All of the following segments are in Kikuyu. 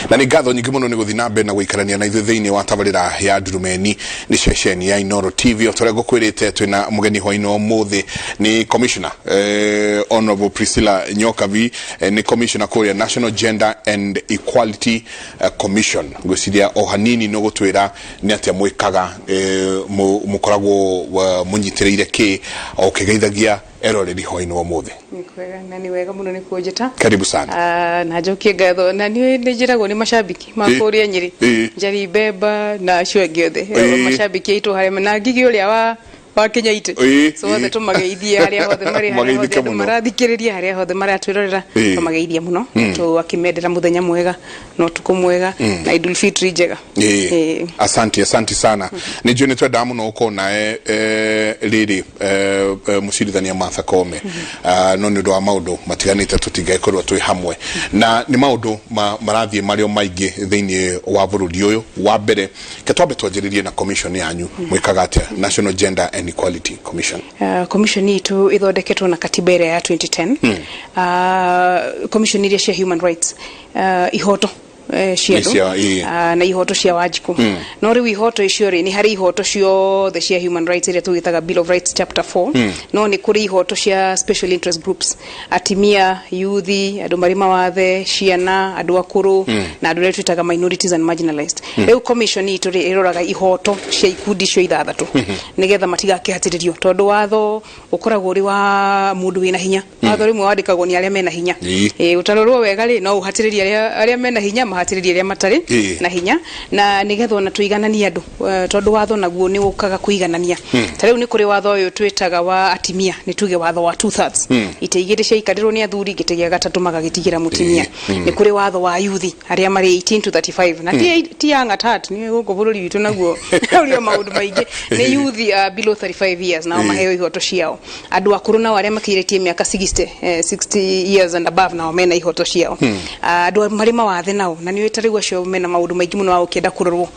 Na nĩ ngatho nyingĩ mũno nĩ gũthiĩ na mbere na gũikarania na ithuĩ thĩinĩ wa tabarĩra ya Ndurumeni, nĩ ceceni ya Inooro TV. O ta ũrĩa ngũkwĩrĩte, twĩna mũgeni hwainĩ wa ũmũthĩ, nĩ commissioner Honorable Priscilla Nyokabi, nĩ commissioner kũrĩa National Gender and Equality Commission. Ngwĩciria o hanini nĩ ũgũtwĩra nĩ atĩa mwĩkaga, mũkoragwo mũnyitĩrĩire kĩ, o ũkĩgeithagia eroreri hwainĩ wa ũmũthĩ. Nĩ kwega na nĩ wega mũno nĩ kũnjĩta. Karibu sana. Ah, na njokie ngatho na niĩ nĩ njĩragwo nĩ macambiki ma kũrĩa Nyĩrĩ, Njeri Mbemba na acio angĩ othe, macambiki aitũ harĩa na Ngigi ũrĩa wa Kĩnyaitĩ, so othe tũmageithie harĩa hothe marĩ, harĩa hothe Mageithĩke andũ mũno. marathikĩrĩria, harĩa hothe maratwĩrorera, tũmageithie mũno, tũakĩmendera mũthenya mwega na ũtukũ mwega na Idul Fitri njega. Asante, asante sana. Nĩ njũĩ nĩ twendaga mũno gũkorwo nawe rĩrĩ mũcirithania Martha Koome. Ah, no nĩ ũndũ wa maũndũ matiganĩte tũtingĩkorwo twĩ hamwe, na nĩ maũndũ marathiĩ marĩ o maingĩ thĩinĩ wa bũrũri ũyũ. Wa mbere, ke twambe twanjĩrĩrie na commission yanyu. Mwĩkaga atĩa National Gender and Equality Commission? Commission itũ ĩthondeketwo na katiba ĩrĩa ya 2010. Commission iria cia human rights, ihoto cia andũ, na ihoto cia Wanjikũ. No rĩu ihoto icio rĩ, nĩ harĩ ihoto ciothe cia human rights iria tũgĩtaga Bill of Rights chapter 4, no nĩ kũrĩ ihoto cia special interest groups: atimia, yuthi, andũ marĩ mawathe, ciana, andũ akũrũ na andũ arĩa twĩtaga minorities and marginalized. Rĩu commission itũ rĩ, ĩroraga ihoto cia ikundi icio ithathatũ nĩgetha matigakĩhatĩrĩrio, tondũ watho ũkoragwo ũrĩ wa mũndũ wĩna hinya. Watho rĩmwe wandĩkagwo nĩ arĩa mena hinya. Ũtarorwo wega rĩ, no ũhatĩrĩrie arĩa mena hinya, mahatĩrĩrie arĩa matarĩ na hinya, na nĩgetha ona tũigananie andũ, tondũ watho naguo nĩ ũkaga kũiganania. Ta rĩu nĩ kũrĩ watho ũyũ twĩtaga wa atimia, nĩ tuge watho wa two thirds, itĩ igĩrĩ ciaikarĩrwo nĩ athuri, gĩtĩ gĩa gatatũ magagĩtigĩra mũtimia. Nĩ kũrĩ watho wa yuthi arĩa marĩ 18 to 35, na ti young at heart, nĩ gũkũ bũrũri witũ naguo ũrĩ o maũndũ maingĩ, nĩ youth below 35 years, nao maheo ihoto ciao. Andũ akũrũ nao arĩa makĩrĩtie mĩaka 60, 60 years and above, nao mena ihoto ciao. Ah, andũ marĩ mawathe nao, na nĩ ta rĩu acio mena maũndũ maingĩ mũno wa gũkĩenda kũrorwo,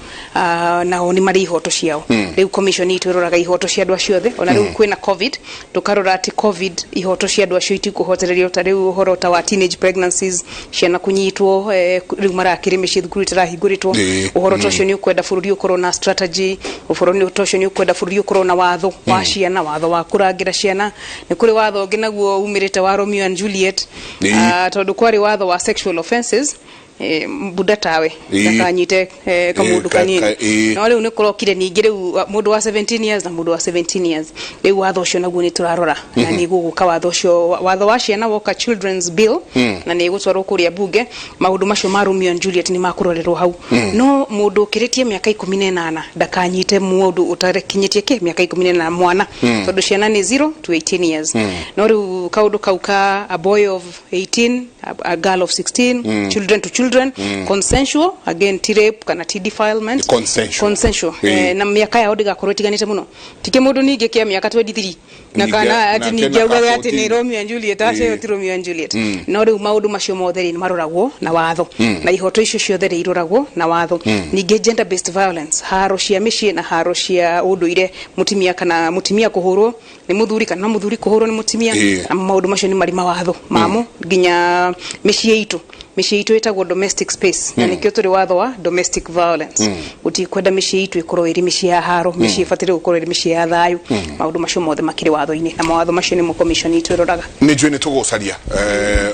nao nĩ marĩ ihoto ciao. Rĩu commission itũ ĩroraga ihoto cia andũ acio othe. Ona rĩu kwĩna COVID, tũkarora atĩ COVID ihoto cia andũ acio itikũhotererio, ta rĩu ũhoro ta wa teenage pregnancies, ciana kũnyitwo, rĩu marakĩrĩ mĩciĩ, thukuru itarahingũrĩtwo. Ũhoro ta ũcio nĩ ũkwenda bũrũri ũkorwo na strategy, ũhoro ta ũcio nĩ ũkwenda bũrũri ũkorwo na watho wa ciana, watho wa kũrangĩra ciana. Nĩ kũrĩ watho ũngĩ naguo umĩrĩte wa Romeo and Juliet. Ah, tondũ kwarĩ watho wa sexual offences, buda tawe ndakanyite kamũndũ kanini. No rĩu nĩ kũrokire ningĩ rĩu mũndũ wa 17 years na mũndũ wa 17 years. Rĩu watho ũcio naguo nĩ tũrarora, na nĩ gũgũka watho ũcio, watho wa ciana woka, children's bill, na nĩ gũtwarwo kũrĩa bunge. Maũndũ macio ma Romeo and Juliet nĩ makũrorerwo hau. No mũndũ ũkĩrĩtie mĩaka 18 ndakanyite mũndũ ũtakinyĩtie kĩ mĩaka 18, mwana, tondũ ciana nĩ 0 to 18 years. No rĩu kaũndũ kau ka a boy of 18, a girl of 16, children to children, consensual again, ti rape kana ti defilement. Consensual. Consensual. Na mĩaka yao ndĩgakorwo ĩtiganĩte mũno, tikĩ mũndũ ningĩ kĩa mĩaka 23 na kana atĩ nake ningĩ na augaga ka atĩ nĩ 14. Romeo and Juliet. Acio ti Romeo and Juliet. No rĩu maũndũ macio mothe rĩ, nĩ maroragwo na watho, na ihoto icio ciothe rĩ, iroragwo na watho. Ningĩ gender based violence, haro cia mĩciĩ na haro cia ũndũire, mũtimia kana mũtimia kũhũrwo nĩ mũthuri kana mũthuri kũhũrwo nĩ mũtimia, na maũndũ macio nĩ marĩ mawatho mamo. Nginya mĩciĩ itũ, mĩciĩ itũ ĩtagwo domestic space, na nĩkĩo tũrĩ watho wa domestic violence. Gũtikwenda mĩciĩ itũ ĩkorwo ĩrĩ mĩciĩ ya haro, mĩciĩ ĩbataire gũkorwo ĩrĩ mĩciĩ ya thayũ. Maũndũ macio mothe makĩrĩ watho-inĩ, na mawatho macio nĩmo commission itũ ĩroraga. Nĩ njũĩ nĩ tũgũcaria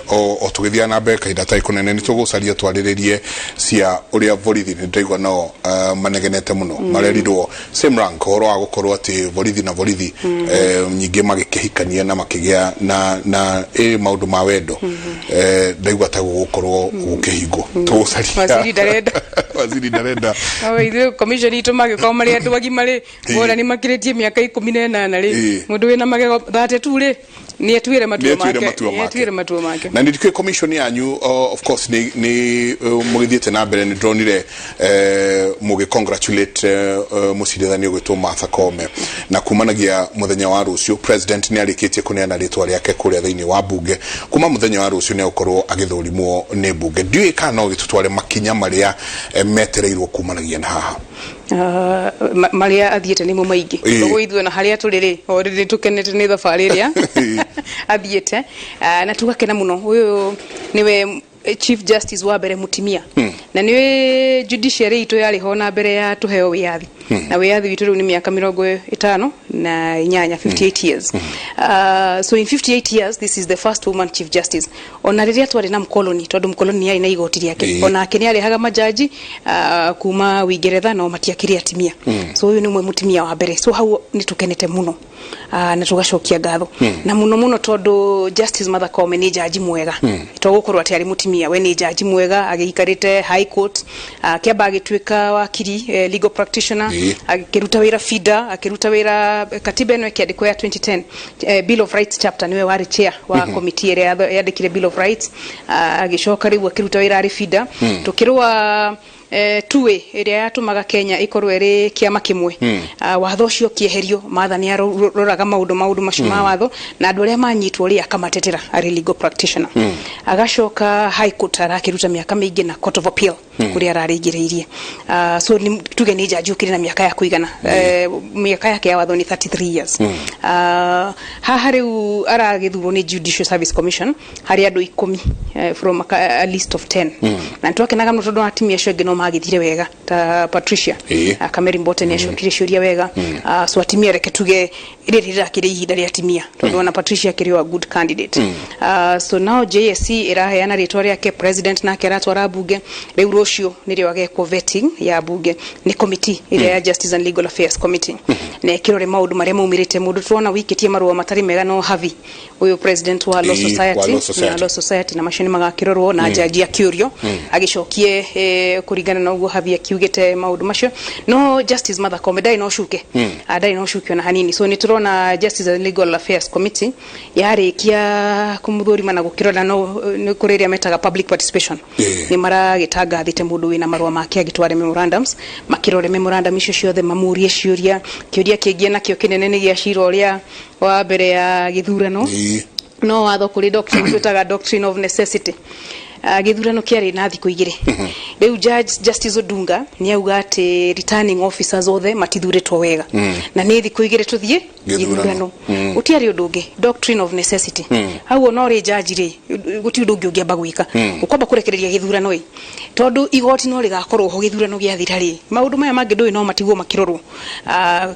o tũgĩthiaga na mbere kahinda tarĩ kũnene, nĩ tũgũcaria twarĩrĩrie cia ũrĩa borithi, nĩ ndaigua nao manegenete mũno, marerirwo same rank, ũhoro wa gũkorwo atĩ borithi na borithi nyingĩ magĩkĩhikania na makĩgĩa na maũndũ ma wendo. Ndaigua ta gũgũkorwo gũkĩhingwo, tũgũcaria. Waziri ndarenda. Waziri ndarenda. No ithuĩ commission itũ mangĩkorwo marĩ andũ agima rĩ, wona nĩ makĩrĩtie mĩaka 18 rĩ, mũndũ wĩna magego 32 rĩ, nĩ etuĩre matua Nĩ etuĩre make. Matua Nĩ make. etuĩre matua make. Na nĩ ndikĩũĩ commission yanyu, of course nĩ mũgĩthiĩte na mbere, nĩ ndronire mũgĩ congratulate mũcirithania ũgwĩtwo Martha Koome, na kumanagia mũthenya wa rũciũ president nĩ arĩkĩtie kũneana rĩtwa rĩake kũrĩa thĩinĩ wa bunge. Kuma mũthenya wa rũciũ nĩ egũkorwo agĩthũrimwo nĩ bunge. Ndiũĩ kana no gĩtũtware makinya marĩa metereirwo kumanagia na haha. Marĩa athiĩte nĩmo maingĩ. Koguo ithuĩ ona harĩa tũrĩ rĩ, already tũkenete nĩ thabarĩ ĩrĩa athiĩte. Ah, na tũgakena mũno, ũyũ nĩwe Chief Justice wa mbere mũtimia. Na nĩ judiciary itũ yarĩ ho na mbere ya tũheo wĩyathi, na wĩyathi witũ rĩu nĩ mĩaka 58, 58 years. So in 58 years, this is the first woman chief justice. Ona rĩrĩa twarĩ na mkoloni, tondũ mkoloni nĩ arĩ na igoti rĩake, onake nĩ arehaga majaji kuma Uingeretha, no matiakĩrĩ atimia. So ũyũ nĩ ũmwe mũtumia wa mbere. So hau nĩ tũkenete mũno na tũgacokia ngatho na mũno mũno, tondũ Justice Martha Koome nĩ jaji mwega. To gũkorwo atĩ arĩ mũtumia, we nĩ jaji mwega, agĩikarĩte high court, kĩamba agĩtuĩka wakiri, legal practitioner, akĩruta wĩra FIDA, akĩruta wĩra katiba ĩno ĩkĩandĩkwo ya 2010, Bill of Rights chapter, nĩwe warĩ chair wa committee ĩrĩa yandĩkire Bill of Rights. Agĩcoka rĩu akĩruta wĩra arĩ FIDA, tũkĩrũa tuwe ĩrĩa yatũmaga Kenya ĩkorwo ĩrĩ kĩama kĩmwe. Watho ũcio ũkĩeherio. Martha nĩ aroraga maũndũ macio ma watho, na andũ arĩa manyitwo rĩ, akamatetera arĩ legal practitioner. Agacoka high court arakĩruta mĩaka mĩingĩ, na Court of Appeal kũrĩa ararĩngĩrĩirie. So nĩ tuge nĩ jaji ũkĩrĩ na mĩaka ya kũigana. Mĩaka yake ya watho nĩ 33 years. Haha rĩu aragĩthurwo nĩ Judicial Service Commission harĩ andũ 10, from a list of 10, na nĩtwakenaga mũno tondũ atumia acio angĩ no magĩthire wega, ta Patricia Kameri Mbote nĩ acokirie ciũria wega. So atimia, reke tuge rĩrĩ rĩrakĩrĩ ihinda rĩa atimia, tondũ ona Patricia akĩrĩ o a good candidate. So now JSC ĩraheana rĩtwa rĩake, president nake aratwara bunge. Rĩu rũciũ nĩrĩo agekwo vetting ya bunge nĩ committee ĩrĩa ya Justice and Legal Affairs Committee, na ĩkĩrore maũndũ marĩa maumĩrĩte. Mũndũ tũrona wikĩtie marũa matarĩ mega no Havi ũyũ, president wa Law Ĩĩ, wa Society, Law Society. na Law Society, na macio nĩ magakĩrorwo na jaji akĩũrio agĩcokie kũringana na ũguo Havi akiugĩte maũndũ macio. No Justice Martha Koome ndarĩ na ũcuke. Ndarĩ na ũcuke ona hanini. So nĩ tũrona Justice and Legal Affairs Committee yarĩkia kũmũthũrima na gũkĩrora, no nĩ kũrĩ ĩrĩa metaga public participation. Nĩ maragĩtangathĩte mũndũ wĩna marũa make agĩtware memorandums, makĩrore memorandum icio ciothe, mamũrie ciũria. Kĩũria kĩngĩ nakĩo kĩnene nĩ gĩa cira ũrĩa wa mbere ya gĩthurano. No watho kũrĩ doctrine twĩtaga doctrine of necessity. Gĩthurano kĩarĩ na thikũ 2. Rĩu judge Justice Odunga nĩ auga atĩ returning officers othe matithurĩtwo wega, na nĩ thikũ 2 tũthiĩ gĩthurano. Gĩthurano. Gũtiarĩ ũndũ ũngĩ, doctrine of necessity hau. Ona ũrĩ jaji rĩ, gũtirĩ ũndũ ũngĩ ũngĩamba gwĩka, ũkwamba kũrekereria gĩthurano ĩ, tondũ igoti no rĩgakorwo ho gĩthurano gĩathira rĩ, maũndũ maya mangĩ ndũĩ no matigwo makĩrorwo.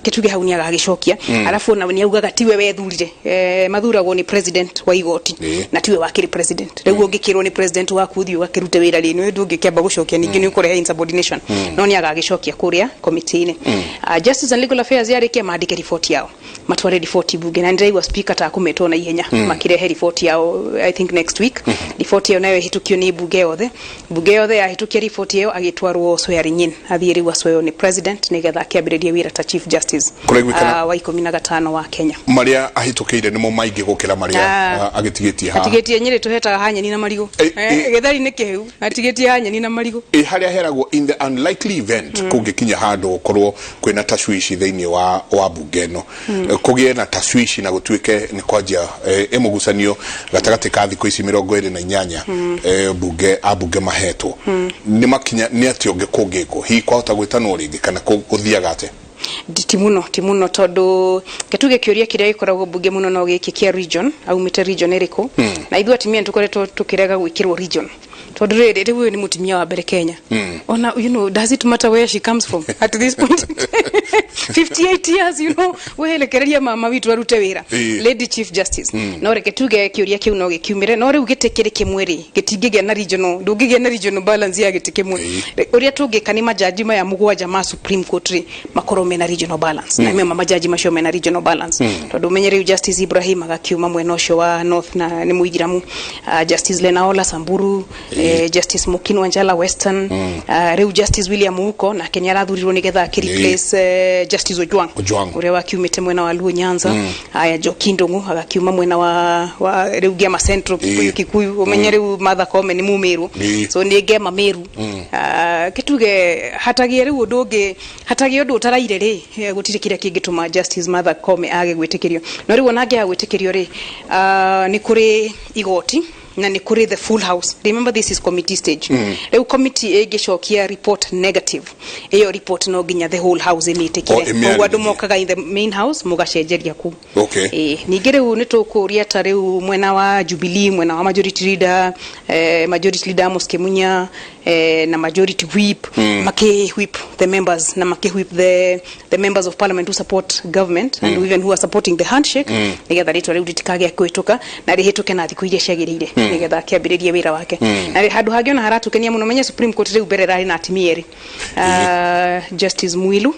Kĩtuge hau nĩ agagĩcokia. Arabu ona nĩ augaga tiwe wethurire, mathuragwo nĩ president wa igoti, na tiwe wakĩrĩ president. Rĩu ũngĩkĩrwo nĩ president waku ũthiĩ ũgakĩrute wĩra rĩ, nĩ ndũngĩkĩamba gũcokia, ningĩ nĩ ũkũrehe insubordination. No nĩ agagĩcokia kũrĩa committee-inĩ. Justice and Legal Affairs yarĩkia, mandĩke riboti yao, matware riboti bunge, na ndĩraigua speaker ta kũmetwo na ihenya makĩrehe riboti yao, I think next week. Riboti ĩyo nayo ĩhĩtũkio nĩ bunge yothe. Bunge yothe yahĩtũkia riboti ĩyo, agĩtwarwo swearing in, athiĩ rĩu asweo nĩ president nĩgetha akĩambĩrĩrie wĩra ta chief justice Kũraiguĩkana- wa 15 wa Kenya. Marĩa ahĩtũkĩire nĩmo maingĩ gũkĩra marĩa agĩtigĩtie haha. Atigĩtie nyĩrĩ tũhetaga ha nyeni na marigũ. Gĩtheri nĩ kĩhĩu, atigĩtie ha nyeni na marigũ. Ĩ harĩa heragwo, in the unlikely event kũngĩkinya handũ gũkorwo kwĩna tashwishi thĩinĩ wa bunge ĩno, kũgĩe na tashwishi na gũtuĩke nĩ kwanjia ĩmũgucanio gatagatĩ ka thikũ ici 28, bunge ambunge mahetwo nĩ makinya, nĩ atĩ ũngĩ kũngĩkwo hihi kwahota gwĩtanwo rĩngĩ kana gũthiaga atĩa? Ti muno, ti muno, tondũ ketuge kĩũria kĩrĩa gĩkoragwo bunge mũno no gĩkĩ kĩa region, aumĩte region ĩrĩkũ. Na ithuĩ atumia nĩtũkoretwo tũkĩrega gwĩkĩrwo region, tondũ rĩrĩ rĩu ũyũ nĩ mũtumia wa mbere Kenya. Ona does it matter where she comes from at this point? 58 years, werekereria mama witũ arute wĩra, lady chief justice. No reke tuge kĩũria kĩu no gĩkiumĩre, no rĩu gĩtĩ kĩrĩ kĩmwe rĩ, gĩtingĩgĩa na regional, ndũngĩgĩa na regional balance ya gĩtĩ kĩmwe. Ũrĩa tũngĩka nĩ majaji maya mũgwanja ma Supreme Court rĩ, makorwo mena regional balance, na mema majaji macio mena regional balance, tondũ ũmenye rĩu Justice Ibrahim agakiuma mwena ũcio wa North na nĩ Mũithiramu, Justice Lenaola Samburu, Justice Mukinu Wanjala Western, rĩu Justice William Uko nake nĩ arathurirwo nĩgetha akĩ-replace Justice Ojwang, Ojwang. Ũrĩa wakiumĩte mwena wa Luo Nyanza. Aya, Njoki Ndung'u agakiuma mwena wa rĩu Ngema Central, Kikuyu. Ũmenye rĩu Martha Koome nĩ Mumeru, so nĩ Ngema Meru. Kĩtuge hatagie rĩu ũndũ ũngĩ, hatagie ũndũ ũtaraire rĩ, gũtirĩ kĩrĩa kĩngĩtũma Justice Martha Koome age gwĩtĩkĩrio. No rĩu ona angĩaga gwĩtĩkĩrio rĩ, nĩ kũrĩ igoti Na nĩ kũrĩ the full house. Remember, this is committee stage. Rĩu committee ĩngĩcokia report negative, ĩyo report no nginya the whole house O, ĩmĩtĩkĩre. ĩmĩarĩrĩrie. Koguo andũ mokaga in the main house, mũgacenjeria kũu. Ĩĩ, ningĩ rĩu nĩ tũkũria ta rĩu mwena wa Jubilee, mwena wa majority leader, majority leader Amos Kimunya, na majority whip, maki whip the members na maki whip the members of parliament who support government and even who are supporting the handshake, nigetha rĩtwa rĩu rĩtikagĩa kũhĩtũka na rĩhĩtũke na thikũ iria ciagĩrĩire, nigetha akĩambĩrĩrie wĩra wake. Na handũ hangĩ ona haratũkenia mũno, menye Supreme Court rĩu mbere rarĩ na atimia erĩ, Justice Mwilu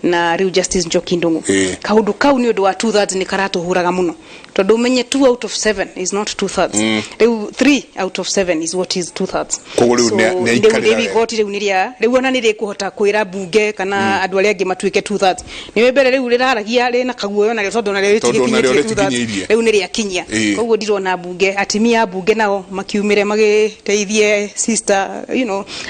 na rĩu Justice Njoki Ndung'u. Kaundu kau nĩ ũndũ wa 2/3 nĩ karatũhũraga mũno, tondũ ũmenye 2 out of 7 is not 2/3. Rĩu 3 out of 7 is what is 2/3. Koguo rĩu nĩ rĩu aikarĩra rĩu wega. Igoti rĩu nĩrĩa rĩu ona nĩ rĩkũhota kwĩra bunge kana andũ arĩa angĩ matuĩke 2/3. Nĩ mbere rĩu rĩraragia rĩna kaguoyo narĩo, tondũ narĩo Tondũ narĩo rĩtigĩkinyĩtie 2/3. rĩtikinyĩirie. Rĩu nĩ rĩakinyia. Koguo ndirona bunge, atimia a bunge nao makiumĩre magĩteithie sister.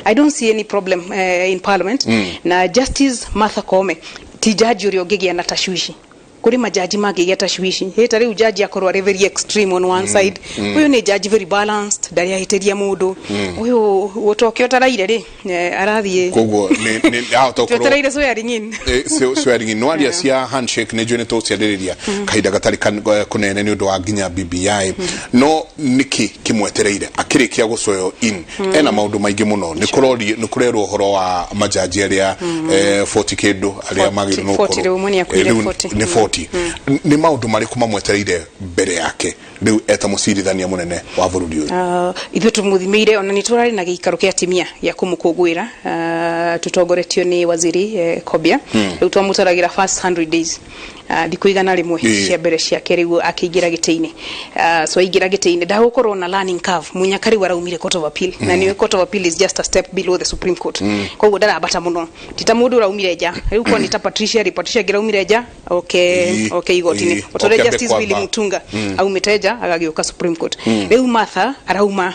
I don't see any problem in parliament. Na Justice Martha Koome ti jaji ũrĩa ũngĩgĩa na tashwishi. Kũrĩ majaji mangĩgĩa tashwishi hĩta rĩu jaji akorwo arĩ very extreme on one side. Ũyũ nĩ jaji very balanced, ndarĩ ahĩtĩria mũndũ. Ũyũ ũtoke ũtaraire rĩ, arathiĩ. Koguo nĩ ahota gũkorwo twetereire swearing in. Swearing in. No aria cia handshake nĩ njũĩ nĩ tũgũciarĩrĩria kahinda gatarĩ kũnene nĩ ũndũ wa nginya BBI, no nĩkĩ kĩmwetereire akĩrĩkia gũcoyo in? Ena maũndũ maingĩ mũno. Nĩ kũrorio, nĩ kũrerwo ũhoro wa majaji arĩa 40 kĩndũ arĩa 40, magĩrĩirwo nĩ 40. gũkorwo. Rĩu ũmwe nĩ akuire. Rĩu 40. Nĩ 40. Nĩ maũndũ marĩkũ mamwetereire mbere yake rĩu eta mũcirithania mũnene wa bũrũri ũyũ? Ithuĩ tũmũthimĩire, ona nĩ tũrarĩ na gĩikaro kĩa atimia gĩa kũmũkũngũĩra, tũtongoretio nĩ waziri Kobia. Rĩu twamũtaragĩra first 100 days, thikũ 100 cia mbere ciake rĩu akĩingĩra gĩtĩ-inĩ. So aingĩra gĩtĩ-inĩ ndagũkorwo na learning curve. Munyaka rĩu araumire Court of Appeal, na nĩ Court of Appeal is just a step below the Supreme Court, koguo ndarambata mũno, ti ta mũndũ ũraumire nja rĩu ko nĩ ta Patricia rĩ, Patricia angĩraumire nja oke oke igoti-inĩ, o ta ũrĩa oke ambe Justice kwamba. Willy Mutunga aumĩte nja agagĩũka Supreme Court. Rĩu Martha arauma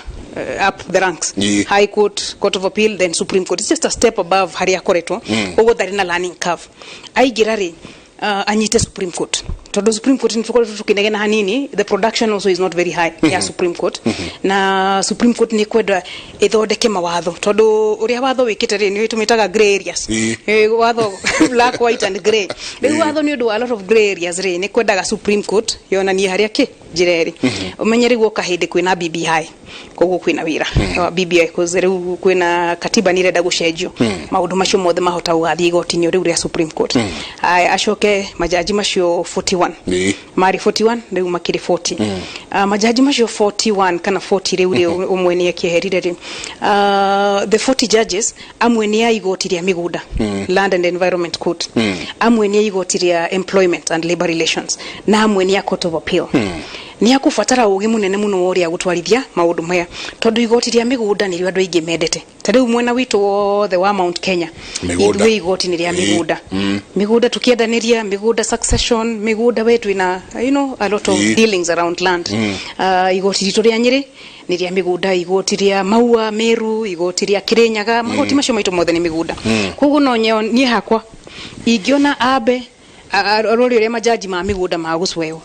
up the ranks, High Court, Court of Appeal, then Supreme Court. It's just a step above harĩa akoretwo, koguo ndarĩ na learning curve. Aingĩra rĩ, anyite Supreme Court, tondũ Supreme Court nĩ tũkoretwo tũkĩnegena hanini, the production also is not very high ya Supreme Court. Na Supreme Court nĩ kwenda ĩthondeke mawatho, tondũ ũrĩa watho wĩkĩte rĩ, nĩ tũmĩtaga grey areas. Watho black, white and grey. Rĩu watho nĩ ũndũ wa a lot of grey areas rĩ, nĩ kwendaga Supreme Court yonanie harĩa kĩ njĩra ĩrĩ. Ũmenye rĩu woka hĩndĩ kwĩna BBI, koguo kwĩna wĩra wa BBI, cause rĩu kwĩna katiba nĩ ĩrenda gũcenjio. Maũndũ macio mothe mahota gũgathiĩ igoti-inĩ rĩu rĩa Supreme Court. Aya, acoke majaji macio 41, marĩ 41, rĩu makĩrĩ 40. Majaji macio 41 kana 40 rĩu rĩ, ũmwe nĩ akĩeherire rĩ, the 40 judges, amwe nĩ a igoti rĩa mĩgũnda, Land and Environment Court, amwe nĩ a igoti rĩa Employment and Labor Relations, na amwe nĩ a Court of Appeal. Nĩ akũbatara ũgĩ mũnene mũno wa ũrĩa gũtwarithia maũndũ maya, tondũ igoti rĩa mĩgũnda nĩrĩo andũ aingĩ mendete. Ta rĩu mwena witũ wothe wa Mount Kenya, Mĩgũnda. ithuĩ igoti nĩ rĩa mĩgũnda, mĩgũnda tũkĩendanĩria mĩgũnda, succession, mĩgũnda, we twĩna a lot of dealings around land. Igoti ritũ rĩa Nyĩrĩ nĩ rĩa mĩgũnda, igoti rĩa Maua Meru, igoti rĩa Kĩrĩnyaga, magoti macio maitũ mothe nĩ mĩgũnda. Koguo no nyeo niĩ hakwa ingĩona ambe arore ũrĩa majaji ma mĩgũnda magũcwewo,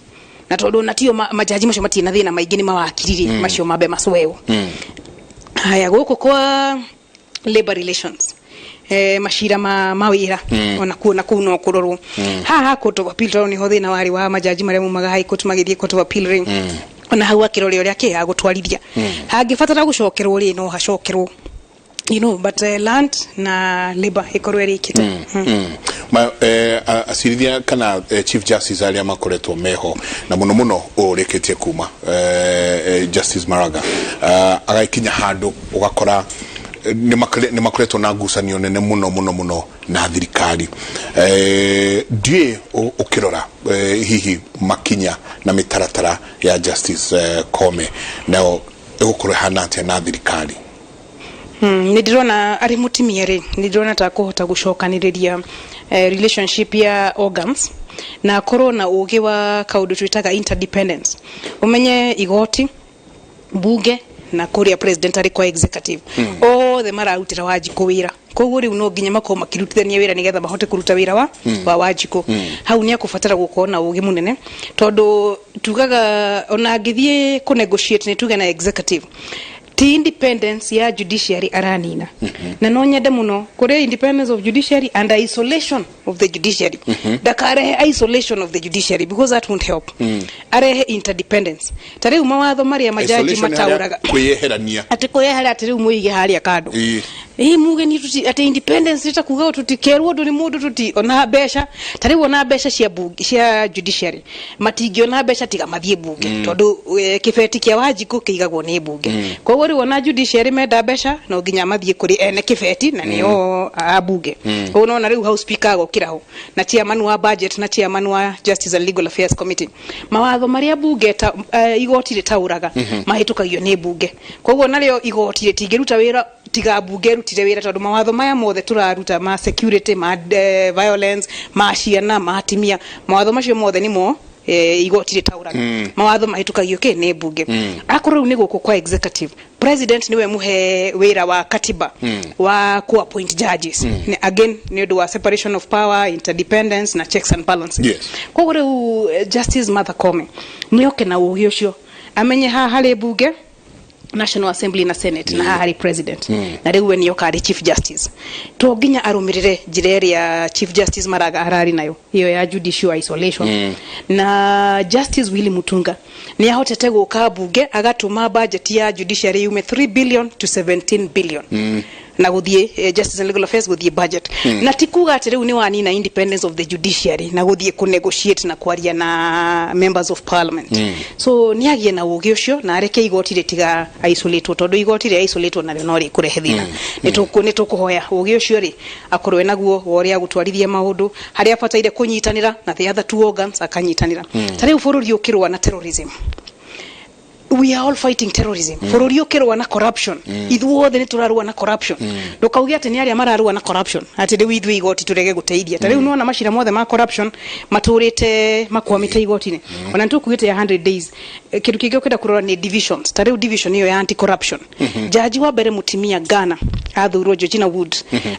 na tondũ natio majaji macio matirĩ na thĩna maingĩ, nĩ mawakiri rĩ, macio mambe macwewo. Haya, gũkũ kwa labor relations, macira ma mawĩra, ona kuo na kũu no kũrorwo. Haha Court of Appeal, tondũ nĩho thĩna warĩ wa majaji marĩa maumaga High Court magĩthiĩ Court of Appeal rĩ, ona hau akĩrore ũrĩa kĩ agũtwarithia. Hangĩbatara gũcokerwo rĩ, no hacokerwo, but land na labor ĩkorwo ĩrĩkĩte. Ma, acirithia kana chief justice arĩa makoretwo meho, na mũno mũno ũyũ ũrĩkĩtie kuma, Justice Maraga, agagĩkinya handũ ũgakora nĩ makoretwo na ngucanio nene mũno mũno mũno na thirikari. Ndiũĩ ũkĩrora, hihi makinya na mĩtaratara ya Justice Koome nayo ĩgũkorwo ĩhana atĩa na thirikari? Nĩ ndĩrona arĩ mũtumia rĩ, nĩ ndĩrona ta kũhota gũcokanĩrĩria relationship ya organs, na akorwo na ũgĩ wa kaũndũ twĩtaga interdependence. Ũmenye igoti, bunge, na kũrĩa president arĩ kwa executive, othe mararutĩra Wanjikũ wĩra. Koguo rĩu no nginya makorwo makĩrutithania wĩra nĩgetha mahote kũruta wĩra wa Wanjikũ. Hau nĩ akũbatara gũkorwo na ũgĩ mũnene, tondũ tugaga ona angĩthiĩ kũ negotiate, nĩ tuge na executive, ti independence ya judiciary aranina. Na no nyende muno kuri independence of judiciary and isolation of the judiciary. Ndakarehe isolation of the judiciary because that won't help. Arehe interdependence. Ta rĩu mawatho marĩa majaji Isolation nĩ harĩa mataũraga kwĩyeherania. Atĩ kwĩyehera, atĩ rĩu mũige harĩa kando. Ĩ muge ni tuti atĩ independence nĩ ta kuga tutikerwo ũndũ nĩ mũndũ, tuti ona mbeca. Ta rĩu ona mbeca cia bunge, cia judiciary, matingĩona mbeca tiga mathiĩ bunge, tondũ kĩbeti kĩa Wanjikũ kĩigagwo nĩ bunge. Koguo rĩu ona judiciary menda mbeca, no nginya mathiĩ kũrĩ ene kĩbeti, na nĩo a bunge. Koguo nona rĩu hau speaker agokĩra ho na chairman wa budget na chairman wa Justice and Legal Affairs Committee. Mawatho marĩa bunge ta igoti rĩtaũraga mahĩtũkagio nĩ bunge. Koguo narĩo igoti rĩtingĩruta wĩra tiga bunge ĩrutire wĩra, tondũ mawatho maya mothe tũraruta ma security, ma violence, ma ciana, ma atimia, mawatho macio mothe nĩmo igoti rĩtaũraga. Mawatho mahĩtũkagio kĩ nĩ bunge. Akorwo rĩu nĩ gũkũ kwa executive, president niwe muhe wĩra wa katiba wa ku appoint judges. Again nĩ ũndũ wa separation of power, interdependence na checks and balances. Koguo rĩu Justice Martha Koome nĩ oke na ũgĩ ũcio, amenye haha harĩ bunge, National Assembly na Senate, na haha harĩ president, na rĩu we nĩoka arĩ chief justice. To nginya arũmĩrĩre njĩra ĩrĩa Chief Justice Maraga ararĩ nayo, ĩyo ya judicial isolation. Na Justice Willy Mutunga nĩ ahotete gũka bunge agatũma budget ya judiciary yume 3 billion to 17 billion, na guthie Justice and Legal Affairs guthie budget. Na ti kuga ati riu ni wanina independence of the judiciary na guthie ku negotiate na kwaria na members of parliament. So ni agie na ugi ucio na areke igoti ritiga isolate, tondu igoti ria isolate nario no rikurehe thina. Ni tukuhoya ugi ucio ri akorwo naguo wa uria gutwarithia maundu haria abataire kunyitanira na the other two organs, akanyitanira. Ta riu bururi ukirwa na terrorism, we are all fighting terrorism. Bũrũri ũkĩrũa na corruption, ithuothe nĩ tũrarũa na corruption. Ndũkauge atĩ nĩ arĩa mararũa na corruption, atĩ rĩu ithuĩ igoti tũrege gũteithia. Ta rĩu nĩwona macira mothe ma corruption matũrĩte makwamĩte igoti-inĩ. Ona nĩtũkugĩte ya 100 days. Kĩndũ kĩngĩ ũkĩenda kũrora nĩ divisions. Ta rĩu division ĩyo ya anti corruption, jaji wa mbere mũtumia Ghana athurwo, Georgina Wood,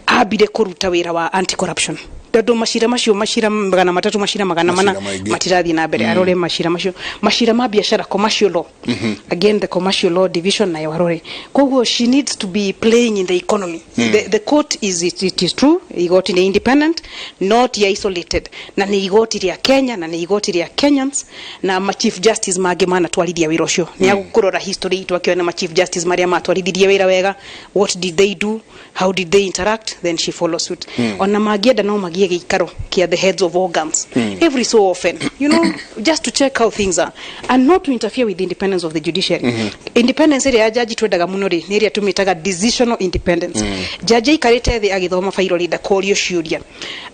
ambire kũruta wĩra wa anti corruption, tondũ macira macio, macira 300, macira 400 Macira maingĩ. matirathiĩ na mbere. Arore macira macio, macira ma biacara, commercial law. Again, the commercial law division nayo arore. Koguo she needs to be playing in the economy. The court is it is true igoti ni independent, not isolated, na nĩ igoti rĩa Kenya na nĩ igoti rĩa Kenyans. Na ma chief justice mangĩ manatwarithia wĩra ũcio, nĩ agũkũrora history itũ, akĩona ma chief justice marĩa matwarithirie wĩra wega, what did they do, how did they interact, then she follows suit. Ona mangĩenda no magie gĩikaro kĩa the heads of organs every so often, just to check how things are and not to interfere with the independence of the judiciary. Independence ĩrĩa ya jaji twendaga mũno rĩ, nĩ ĩrĩa tũmĩtaga decisional independence. Jaji aikarĩte thĩ agĩthoma bairo rĩ, ndakorio ciũria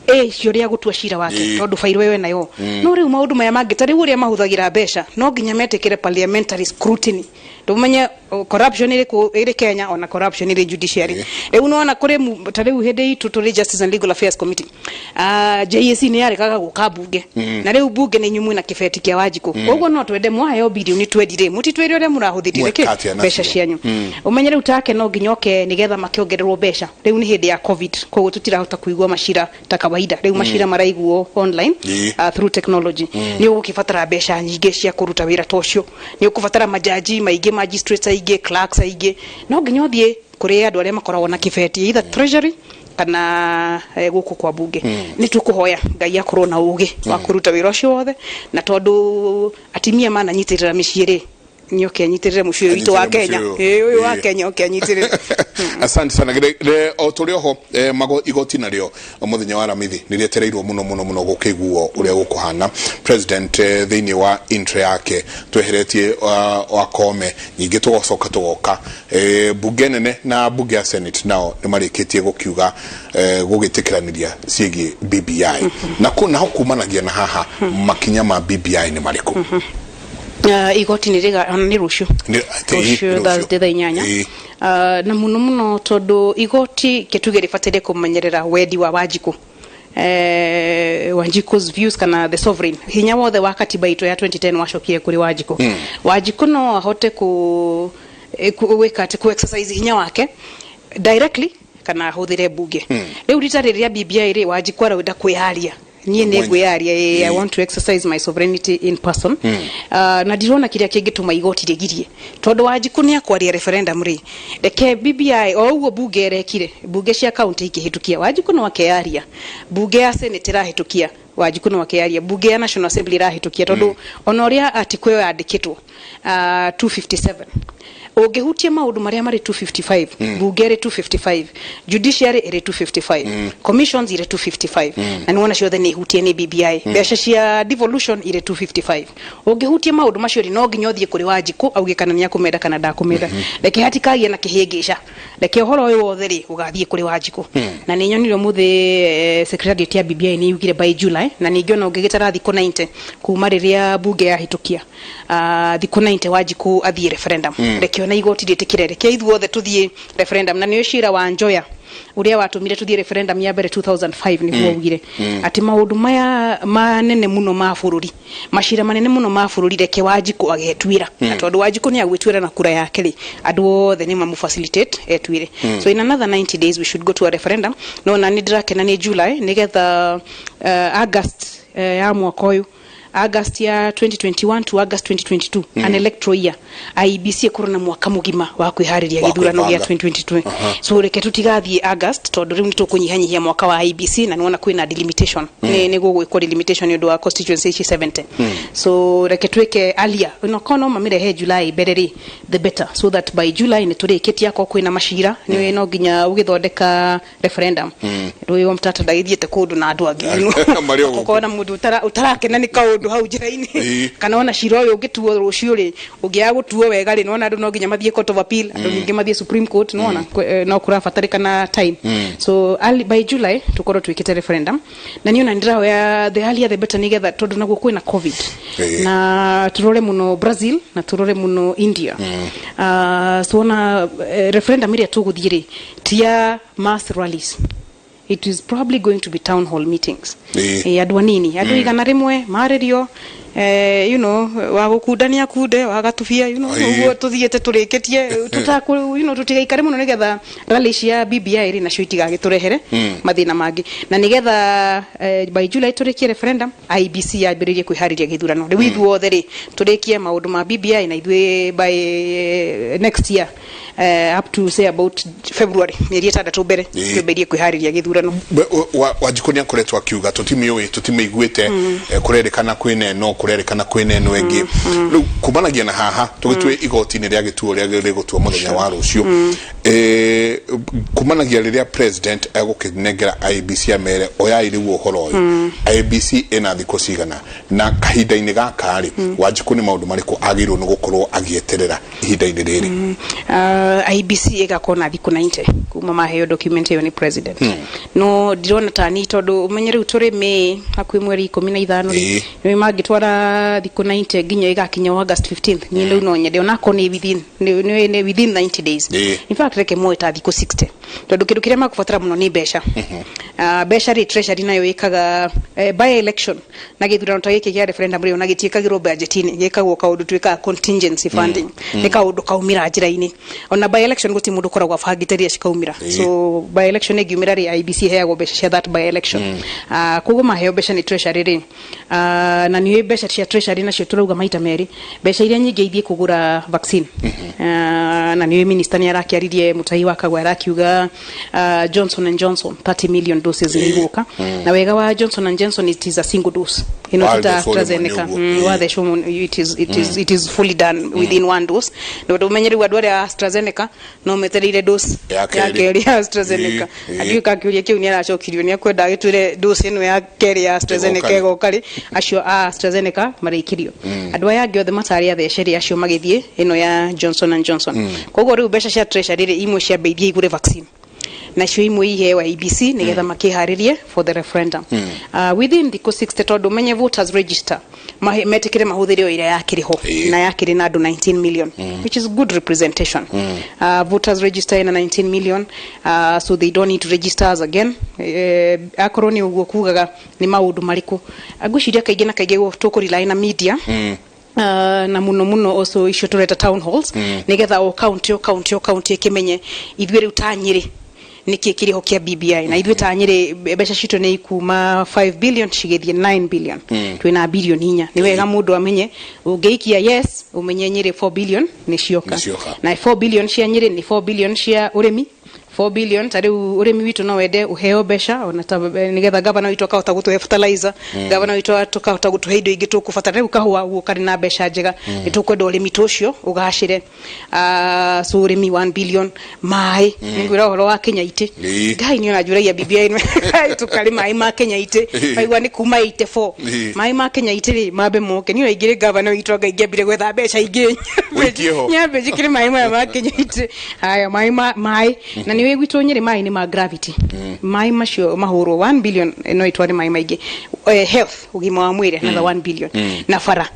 ciũria gũtua cira wake, tondũ bairo ĩyo nayo. No rĩu maũndũ maya mangĩ, ta rĩu ũrĩa mahũthagĩra mbeca, no nginya metĩkĩre parliamentary scrutiny. Ndũmenye corruption ĩrĩ ĩrĩ Kenya, ona corruption ĩrĩ judiciary. Rĩu nona kũrĩ ta rĩu hĩndĩ itũ tũrĩ Justice and Legal Affairs Committee, JSC nĩ yarekaga gũka bunge, na rĩu bunge nĩ inyuĩ mwĩna kĩbeti kĩa Wanjikũ. Koguo no twende mwaheo bilioni twendire mũtitwĩre ũrĩa mũrahũthĩrire Mweka kĩ atĩa mbeca nacio? cianyu. Ũmenye rĩu take no nginya oke nĩgetha makĩongererwo mbeca. Rĩu nĩ hĩndĩ ya COVID, koguo tũtirahota kũigua macira ta kawaida. Rĩu macira maraiguo online through technology. Nĩ ũgũkĩbatara mbeca nyingĩ cia kũruta wĩra ta ũcio. Nĩ ũkũbatara majaji maingĩ, magistrates aingĩ, clerks aingĩ. No nginya ũthiĩ kũrĩ andũ arĩa makoragwo na kĩbeti, either treasury kana gũkũ kwa bunge. Nĩ tũkũhoya Ngai akorwo na ũgĩ wa kũruta wĩra ũcio wothe, na tondũ atimia mananyitĩrĩra mĩciĩ rĩ, nĩ oke anyitĩrĩre mũciĩ ũyũ witũ wa Anyitĩrĩre Kenya. mũciĩ ũyũ. Ĩ, ũyũ wa Kenya oke anyitĩrĩre. Asante sana. O tũrĩ oho igoti narĩo mũthenya wa Aramithi nĩ rĩetereirwo mũno mũno mũno gũkĩiguo ũrĩa gũkũhana. President thĩinĩ wa intro yake tweheretie Wakome, ningĩ tũgacoka tũgoka bunge nene na bunge ya Senate nao nĩ marĩkĩtie gũkiuga gũgĩtĩkĩranĩria ciĩgiĩ BBI, na naho kumanagia na haha makinya ma BBI nĩ marĩkũ? Igoti nĩ rĩga ona nĩ rũciũ. Rũciũ. Rũciũ Thursday thaa 8. Na mũno mũno tondũ igoti kĩtuge rĩbataire kũmenyerera wendi wa Wanjikũ, Wanjiku's views kana the sovereign. Hinya wothe wa katiba itũ ya 2010 wacokire kũrĩ Wanjikũ. Wanjikũ no ahote ku gwĩka atĩ ku exercise hinya wake directly kana Kana ahũthĩre mbunge. Rĩu rita rĩrĩa BBI rĩ, Wanjikũ arenda kwĩyaria, niĩ nĩ Mwenye. ngwĩyaria, I want to exercise my sovereignty in person. Na ndirona kĩrĩa kĩngĩtũma igoti rĩgirie, tondũ Wanjikũ nĩ akwaria referendum rĩ, reke BBI o ũguo bunge ĩrekire, bunge cia county ikĩhĩtũkia, Wanjikũ no akeyaria, bunge ya Senate ĩrahĩtũkia, Wanjikũ no akeyaria, bunge ya National Assembly ĩrahĩtũkia, tondũ ona ũrĩa article ĩyo yandĩkĩtwo, 257, ũngĩhutia maũndũ marĩa marĩ 255, bunge ĩrĩ 255, judiciary ĩrĩ 255, commissions irĩ 255, na nĩwona ciothe nĩ ihutie nĩ BBI, mbeca cia devolution irĩ 255. Ũngĩhutia maũndũ macio rĩ, no nginya ũthiĩ kũrĩ Wanjikũ auge kana nĩ akũmenda kana ndakũmenda. Reke hatikagie na kĩhĩngĩca, reke ũhoro ũyũ wothe rĩ ũgathiĩ kũrĩ Wanjikũ. Na nĩ nyonire ũmũthĩ secretariat ya BBI nĩ yugire by July, na ningĩ ona ũngĩgĩtara thikũ 90 kuma rĩrĩa bunge yahĩtũkia, thikũ 90 Wanjikũ athiĩ referendum. Reke ona igoti rĩtĩkĩre, reke ithuothe tũthiĩ referendum. Na nĩyo cira wa Njoya ũrĩa watũmire tũthiĩ referendum ya mbere 2005, nĩguo augire atĩ maũndũ maya manene mũno ma bũrũri, macira manene mũno ma bũrũri, reke Wanjikũ agetuĩra. Na tondũ Wanjikũ nĩ agwĩtuĩra na kura yake rĩ, andũ othe nĩ mamũ facilitate etuĩre. So in another 90 days we should go to a referendum. No na nĩ ndĩrakena nĩ July, nĩgetha August ya mwaka ũyũ, August ya 2021 to August 2022, an electoral year, IEBC ĩkorwo na mwaka mũgima wa kwĩharĩria Wa gĩthurano gĩa kwĩbanga. 2022. So reke tũtigathiĩ August, tondũ rĩu nĩ tũkũnyihanyihia mwaka wa IEBC, na nĩwona kwĩna delimitation, nĩ gũgwĩkwo delimitation nĩ ũndũ wa constituency ici 70. So reke twĩke earlier, onokorwo no mamĩrehe July mbere rĩ, the better, so that by July nĩ tũrĩkĩtie. Akorwo kwĩna macira, nĩ no nginya ũgĩthondeka referendum. Rũĩ wa mtata ndagĩthiĩte kũndũ na andũ angĩ. Marĩ o gũkũ. Ũkona mũndũ ũtarakena nĩ kaũndũ hau njĩra-inĩ, kana ona cira ũyũ ũngĩtuo rũciũ rĩ, ũngĩaga gũtuo wega rĩ, nĩwona andũ no nginya mathiĩ Court of Appeal, andũ ningĩ mathiĩ Supreme Court, nĩwona no kũrabatarĩkana time. So early, by July tũkorwo twĩkĩte referendum. Na niĩ ona ndĩrahoya the earlier the better, nĩgetha tondũ naguo kwĩna COVID, na turore mũno Brazil na turore mũno India. So ona referendum ĩrĩa tũgũthiĩ rĩ, ti ya mass rallies, it is probably going to be town hall meetings. Andũ anini, andũ 100 marĩrio, wa gũkunda nĩ akunde, wa gatubia, ũguo tũthiĩte tũrĩkĩtie tũtakũ tũtigaikare mũno, nĩgetha rally cia BBI rĩ nacio itigagĩtũrehere mathĩna mangĩ, na nĩgetha by July tũrĩkie referendum, IEBC yambĩrĩrie kwĩharĩria gĩthurano. Rĩu ithuothe rĩ tũrĩkie maũndũ ma BBI na ithuĩ by next year, up to say about February, mĩeri 6 mbere, twambĩrĩrie kwĩharĩria gĩthurano. Wanjikũ nĩ akoretwo akiuga tũtimĩũĩ, tũtimĩiguĩte, kũrerĩkana kwĩna ĩno, kũrerĩkana kwĩna ĩno ĩngĩ. Rĩu kumanagia na haha tũgĩtue igoti-inĩ rĩa gĩtuo rĩa rĩgũtua mũthenya wa rũciũ, kumanagia rĩrĩa president egũkĩnengera IEBC amere oyai rĩu ũhoro ũyũ, IEBC ĩna thikũ cigana? Na kahinda-inĩ gaka rĩ, Wanjikũ nĩ maũndũ marĩkũ agĩrĩirwo nĩ gũkorwo agĩeterera ihinda-inĩ rĩrĩ? IEBC ĩgakorwo na thikũ 90 kuma maheo document ĩyo nĩ president. No ndirona tani, tondũ ũmenye rĩu tũrĩ May, hakuhĩ mweri 15 rĩ, nĩ mangĩtwara thikũ 90 nginya ĩgakinya August 15th. Niĩ rĩu no nyende onakorwo nĩ within nĩ within 90 days. In fact, reke moe ta thikũ 60, tondũ kĩndũ kĩrĩa makũbatara mũno nĩ mbeca. Mbeca rĩ, treasury nayo ĩkaga by election na gĩthurano ta gĩkĩ gĩa referendum rĩ, ona gĩtiĩkagĩrwo budget-inĩ, gĩkagwo kaũndũ twĩkaga contingency funding, nĩ kaũndũ kaumĩra njĩra-inĩ. Ona by election gũtirĩ mũndũ ũkoragwo abangĩte rĩrĩa cikaumĩra. So by election ĩngiumĩra rĩ, IEBC ĩheagwo mbeca cia that by election. Koguo maheo mbeca nĩ treasury rĩ, na nĩ mbeca cia treasury nacio tũrauga maita merĩ, mbeca iria nyingĩ ithiĩ kũgũra vaccine. Na nĩ minister nĩ arakĩaririe, Mutahi wa Kagwe arakiuga Johnson and Johnson 30 million doses nĩ igũka. Na wega wa Johnson and Johnson, it is a single dose ĩno Wathecwo tita rĩmwe nĩ AstraZeneca. ũguo. Wathecwo it is fully done within one dose. Na ũndũ ũmenye rĩu andũ arĩa a AstraZeneca no metereire dose Ya kerĩ. Ya kerĩ ya AstraZeneca. Andiũĩ ka kĩũria kĩu nĩ aracokirio, nĩ akwenda agĩtwĩre dose ĩno ya kerĩ ya AstraZeneca Ĩgoka rĩ. ĩgoka rĩ. Acio a AstraZeneca marĩkĩrio, andũ aya angĩ othe matarĩ athece rĩ, acio magĩthiĩ ĩno ya Johnson and Johnson. Koguo rĩu mbeca cia treasury rĩ, imwe ciambe ithiĩ igũre vaccine, nacio imwe iheo IEBC nigetha makĩharĩrie for the referendum within thikũ 60, tondũ menye voters register metĩkĩre mahũthĩre o ĩrĩa yakĩrĩ ho, na yakĩrĩ na andũ 19 million, which is good representation. Voters register ina 19 million, so they don't need to register us again. Akorwo nĩ ũguo kugaga nĩ maũndũ marĩkũ, ngwĩciria kaingĩ na kaingĩ tũkũ na media, na muno muno also icio tũreta town halls, nigetha o county, o county, o county ĩkĩmenye ithuĩ rĩu ta Nyĩrĩ. Nĩkĩ kĩrĩho kĩa BBI na ithuĩ ta Nyĩrĩ, mbeca citũ nĩ ikuma 5 billion cigĩthiĩ 9 billion. Twĩna bilioni 4. Nĩ wega mũndũ amenye ũngĩikia yes, ũmenye Nyĩrĩ 4 billion nĩ cioka. Nĩ cioka. Na 4 billion cia Nyĩrĩ nĩ 4 billion cia ũrĩmi, 4 billion ta rĩu ũrĩmi witũ no wende ũheo mbeca ona ta nĩgetha gavana witũ akahota gũtũhe fertilizer, gavana witũ akahota gũtũhe indo ingĩ tũkũbatara. Rĩu kahũa ũguo karĩ na mbeca njega, nĩ tũkwenda ũrĩmi ta ũcio ũgacĩre. So ũrĩmi 1 billion, maĩ, nĩngwĩra ũhoro wa Kenya itĩ. Ngai nĩ ona njũragia BBI tũkarĩ maĩ ma Kenya itĩ, maigua nĩ kuma 84. Maĩ ma Kenya itĩ rĩ, mambe moke. Niĩ ona ingĩrĩ gavana witũ, anga ingĩambire gwetha mbeca ingĩ Ũikie ho. nyambe njĩkĩre maĩ maya ma Kenya itĩ. Haya, maĩ ma maĩ na nĩ gwitũ Nyĩrĩ maĩ nĩ ma gravity. Maĩ macio mahũrwo 1 billion, no itware maĩ maingĩ. Health, ũgima wa mwĩrĩ, another 1 billion, na bara,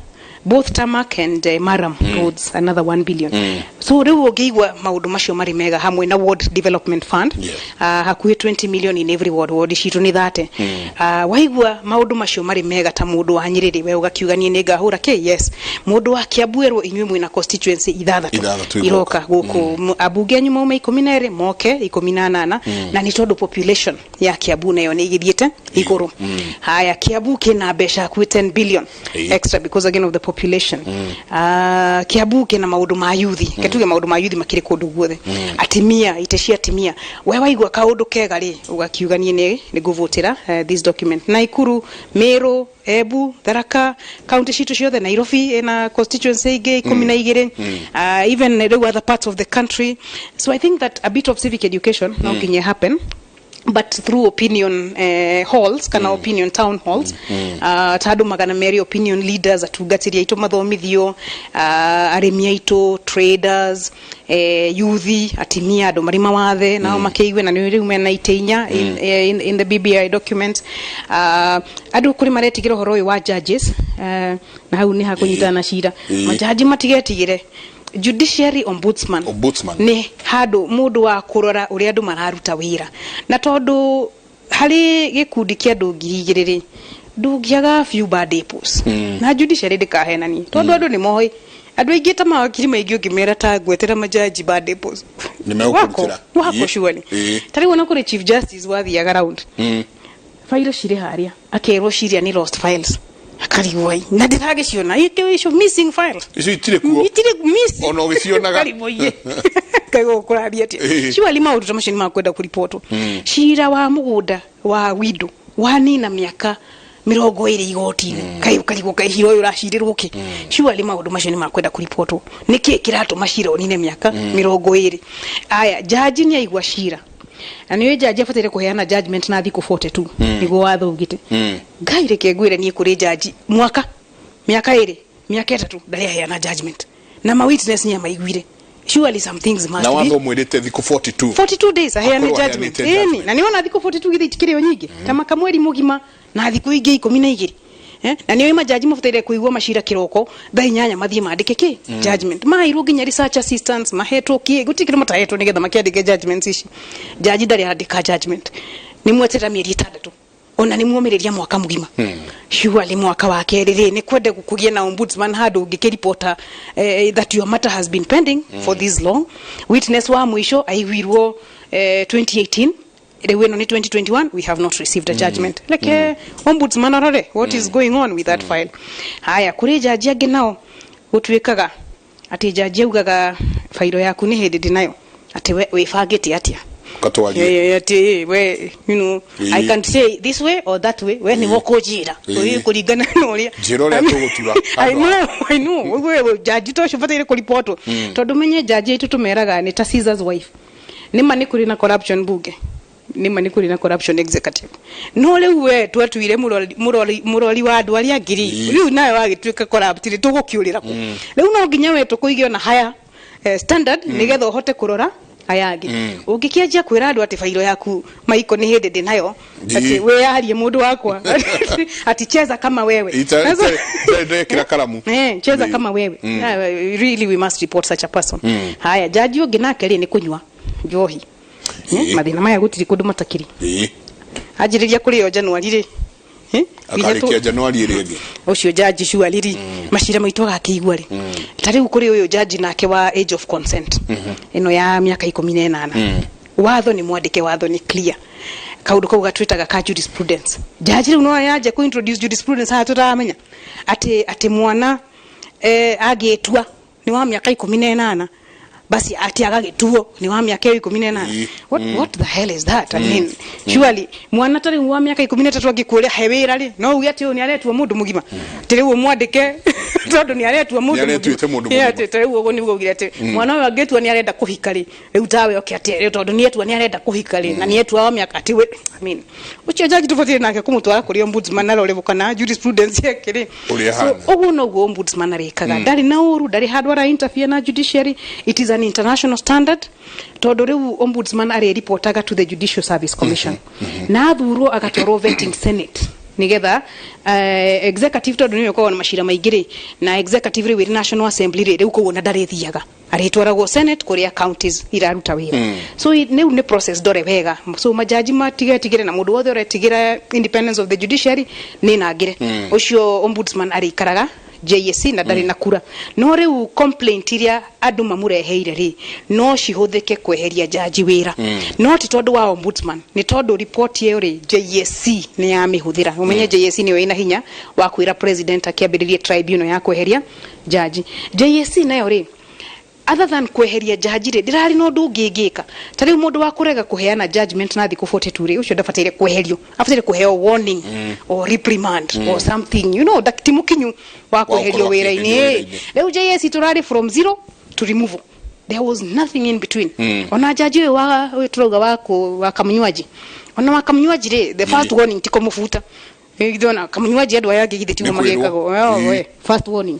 both tarmac and murram roads, another 1 billion. So rĩu ũngĩigua maũndũ macio marĩ mega hamwe na ward development fund, hakuhĩ 20 million in every ward, ward citũ nĩ 30. Waigua maũndũ macio marĩ mega ta mũndũ wa Nyĩrĩ, we ũgakiuga niĩ nĩ ngahũra kĩ yes. Mũndũ wa Kiambu erwo inyuĩ mwĩna constituency ithathatũ Ithathatũ iroka gũkũ, ambunge anyu maume 12 moke 18, na nĩ tondũ population ya Kiambu nayo nĩ ĩgĩthiĩte igũrũ. Haya, Kiambu kĩna mbeca hakuhĩ 10 billion extra because again of the population. Kiambu kĩna maũndũ ma yuthi, mm. Tuge maũndũ ma yuthi makĩrĩ kũndũ guothe. Atimia, itĩ cia atimia. We waigua kaũndũ kega rĩ, ũgakiuga niĩ nĩ ngũvotera this document. Naikuru, Meru, Embu, Tharaka, kaunti citũ ciothe, Nairobi ĩna constituency ingĩ 12, even rĩu other parts of the country. So I think that a bit of civic education no nginya happen, but through opinion halls kana opinion town halls, ta andũ 200, opinion leaders, atungatĩri aitũ mathomithio, arĩmi aitũ, traders, yuthi, atimia, andũ marĩ mawathe nao makĩigue, na nĩ rĩu mena itĩ 4 in the BBI document. Andũ kũrĩ maretigĩra ũhoro ũyũ wa judges, na hau nĩ hakũnyitana na cira. Majaji matigetigĩre judiciary ombudsman. Ombudsman. Nĩ handũ mũndũ wa kũrora ũrĩa andũ mararuta wĩra, na tondũ harĩ gĩkundi kĩa andũ 2000 rĩ, ndũngĩaga few bad apples, na judiciary ndĩkahenanie tondũ andũ nĩ moĩ andũ aingĩ ta mawakiri maingĩ, ũngĩmera ta ngwetera majaji bad apples Nĩ megũkũrutĩra. Wako surely. Ta rĩu ona kũrĩ chief justice wathiaga round, failo cirĩ harĩa, akerwo ciria nĩ lost files, akarigwo ai na ndĩragĩciona icio missing files. Icio itirĩ kuo. Itirĩ missing. Ona ũgĩcionaga. Karibũ iye kaigua kũraria atĩa. Surely maũndũ ta macio nĩ makwenda kũripotwo. Cira wa mũgũnda wa window wanina mĩaka 20 igoti-inĩ, kaĩ ũkarigwo kaĩ cira ũyũ ũracirĩrwo kĩ. Surely maũndũ macio nĩ makwenda kũripotwo, nĩkĩ kĩratũma cira ũnine mĩaka 20? Aya, jaji nĩ aigua cira, na nĩ jaji abataire kũheana judgment na thikũ 42 nĩguo watho ugĩte. Ngai reke ngwĩre niĩ, kũrĩ jaji mwaka, mĩaka 2, mĩaka 3 ndarĩ aheana judgment, na ma witness nĩ amaiguire. Surely some things must Na be watho mwĩrĩte thikũ 42. 42 days aheane Akorwo judgment. aheanĩte Ĩni. Judgment. Na nĩwona thikũ 42 githĩ itikĩrĩ o nyingĩ, ta makamweri mũgima na thikũ ingĩ 12. Na nĩoĩ majaji mabataire kũigua macira kĩroko thaa 8, mathiĩ mandĩke kĩ judgment. Maheirwo nginya research assistants, mahetwo kĩ, gũtirĩ kĩndũ matahetwo nĩgetha makĩandĩke judgments ici. Jaji ndarĩ andĩka judgment, nĩ mweterera mĩeri 6, ona nĩ muomĩrĩria mwaka mũgima. Surely mwaka wa kerĩ rĩ, nĩ kwende kũgĩe na ombudsman handũ ũngĩkĩripota that your matter has been pending for this long. Witness wa mũico aiguirwo 2018, rĩu ĩno nĩ 2021, we have not received a judgment. Reke ombudsman arore what is going on with that file. Haya, kũrĩ jaji angĩ nao gũtuĩkaga atĩ jaji augaga fairo yaku nĩ hĩndĩ ndĩnayo, atĩ we wĩbangĩte atĩa. Ũgatwarie. Atĩ we I can say this way or that way, we nĩwe ũkũnjĩra kũringana na ũrĩa Njĩra ũrĩa tũgũtura. I know, I know. We jaji to ũcio ũbataire kũripotwo, tondũ menye jaji aitũ tũmeraga nĩ ta Caesar's wife. Nĩma nĩ kũrĩ na corruption bunge, nĩma nĩ kũrĩ na corruption executive, no rĩu we twatuire mũrori wa andũ arĩa angĩ rĩ, rĩu nawe wagĩtuĩka corrupt rĩ, tũgũkĩũrĩra kũ? Rĩu no nginya we tũkũige ona haya standard nĩgetha ũhote kũrora aya angĩ. Ũngĩkĩanjia kwĩra andũ atĩ bairo yaku maiko nĩ hĩndĩ ndĩnayo, atĩ wĩyarie mũndũ wakwa ati cheza kama wewe. Ndekĩra karamu. Cheza kama wewe. Really we must report such a person. Haya, jaji ũngĩ nake rĩ, nĩ kũnyua njohi. Mathĩna maya gũtirĩ kũndũ matakĩrĩ. Anjĩrĩria kũrĩo Januari rĩ, nginya Akarĩkia Januari ĩrĩa ĩngĩ. Ũcio jaji surely rĩ, macira maitũ agakĩigua rĩ? Ta rĩu kũrĩ ũyũ jaji nake wa age of consent ĩno ya mĩaka 18. Watho nĩ mwandĩke, watho nĩ clear. Kaundu kau gatwĩtaga ka jurisprudence. Jaji rĩu no yanje ku introduce jurisprudence haha tũtaramenya atĩ mwana angĩtua nĩ wa mĩaka 18, basi ati agagĩtuo nĩ wa mĩaka ĩyo 18. What the hell is that? I mean, surely mwana ta rĩu wa mĩaka 13 angĩkũrĩa he wĩra rĩ, no uge atĩ ũyũ nĩ aretua mũndũ mũgima, atĩ rĩu ũmwandĩke tondũ nĩ aretua mũndũ. Nĩaretuĩte mũndũ Yeah, mũgima. atĩ ta rĩu ũguo nĩguo ugire atĩ mwana ũyũ angĩtua nĩ arenda kũhika rĩ, rĩu tawe oke atĩ rĩu tondũ nĩ etua nĩ arenda kũhika rĩ, na nĩ etua wa mĩaka atĩ we, I mean, ũcio jaji tũbatiĩ nake kũmũtwara kũrĩ ombudsman arore kana jurisprudence yake rĩ. Ũrĩa So hana. ũguo noguo ombudsman arĩkaga. Ndarĩ na ũru, ndarĩ handũ ara interfere na judiciary. It is an international standard, tondũ rĩu ombudsman arĩripotaga to the Judicial Service Commission, na athurwo agatwarwo vetting senate, nigetha executive, tondũ nĩyo ĩkoragwo na macira maingĩ rĩ, na executive rĩu ĩrĩ National Assembly rĩ, rĩu koguo na ndarĩthiaga, arĩtwaragwo senate kũrĩa counties iraruta wĩra. So rĩu nĩ process ndore wega. So majaji matigetigĩre, na mũndũ wothe ũretigĩra independence of the judiciary nĩ nangĩre ũcio. Ombudsman arĩikaraga JSC na ndarĩ na kura, no rĩu complaint iria andũ mamũreheire rĩ, no cihũthĩke kweheria jaji wĩra, no ti tondũ wa ombudsman, nĩ tondũ report ĩyo rĩ, JSC nĩ yamĩhũthĩra. Ũmenye JSC nĩyo ĩna hinya wa kwĩra president akĩambĩrĩrie tribunal ya kweheria jaji. JSC nayo rĩ, other than kweheria jaji rĩ, ndĩrarĩ na ũndũ ũngĩ ĩngĩka. Ta rĩu mũndũ wa kũrega kũheana judgment na thikũ 42 rĩ, ũcio ndabataire kweherio, abataire kũheo warning or reprimand or something, ti mũkinyu wa kweherio gũkorwo wĩra-inĩ. akĩeherio wĩra-inĩ. Rĩu JSC tũrarĩ from zero to removal, there was nothing in between. Ona jaji ũyũ wa ũyũ tũrauga wa Kamunywaji, ona wa Kamunywaji rĩ, the first warning ti kũmũbuta. Ona Kamunywaji andũ aya angĩ githĩ tiguo Nĩ kwĩrwo. magĩkagwo? Oh, we, first warning,